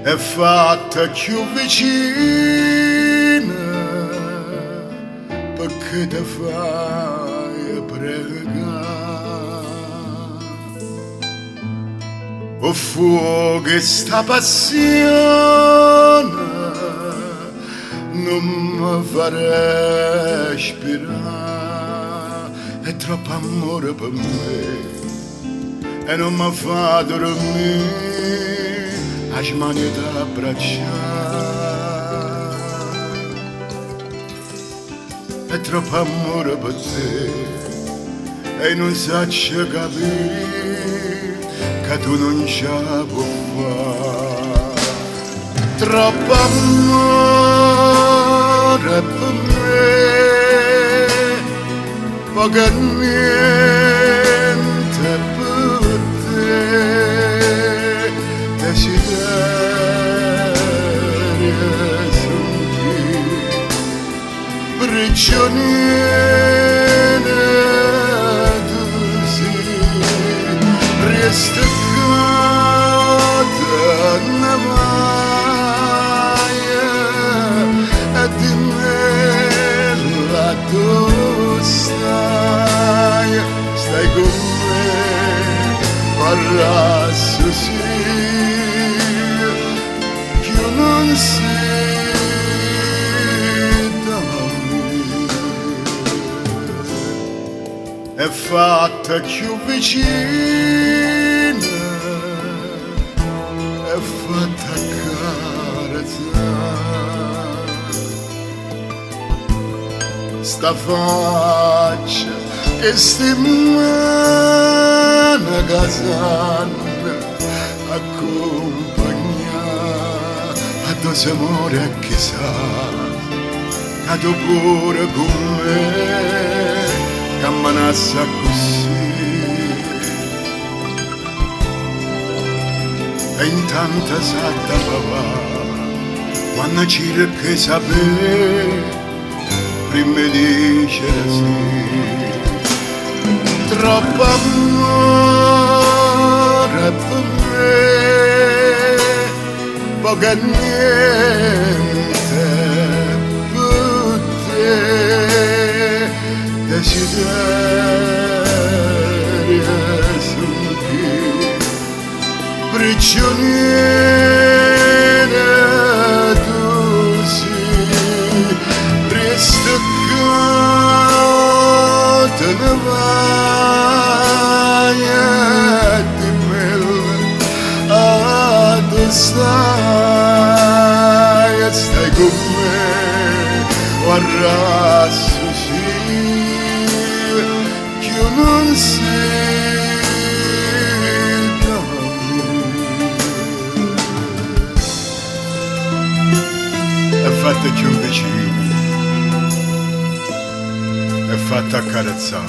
È fatta cchiù vicina pecché te faje pregà. O ffuoco 'e 'sta passione nun me fa respirà. È troppo ammore pe' me e nun me fa durmì 'a smania 'e t'abbraccià. È troppo ammore pe' te e i' nun saccio capì ca tu nun ce 'a può fà. Troppo ammore pe' me, poco e niente pe' te. Desiderio sentì prigioniera tu si, rieste ccà, te ne vaje e dimmello addò staje, stai cu me o arrasso si, cchiù nun si d' 'a mia. È fatta cchiù vicina, è fatta accarezzà. Sta faccia, chesti mmane ca sanno accumpagnà. Addò se more e chisà ca tu pure cu me cammenasse accussì. E intanto s'adda pavà quanno cirche 'e sapè primma 'e dicere sì. Troppo ammore pe' me, poco e niente pe' te. Desiderio 'e sentì prigioniera tu si, rieste ccà, te ne vaje, dimmello addò staje, stai cu me o arrasso si, cchiù nun si d' 'a mia. È fatta cchiù vicina, è fatta accarezzà.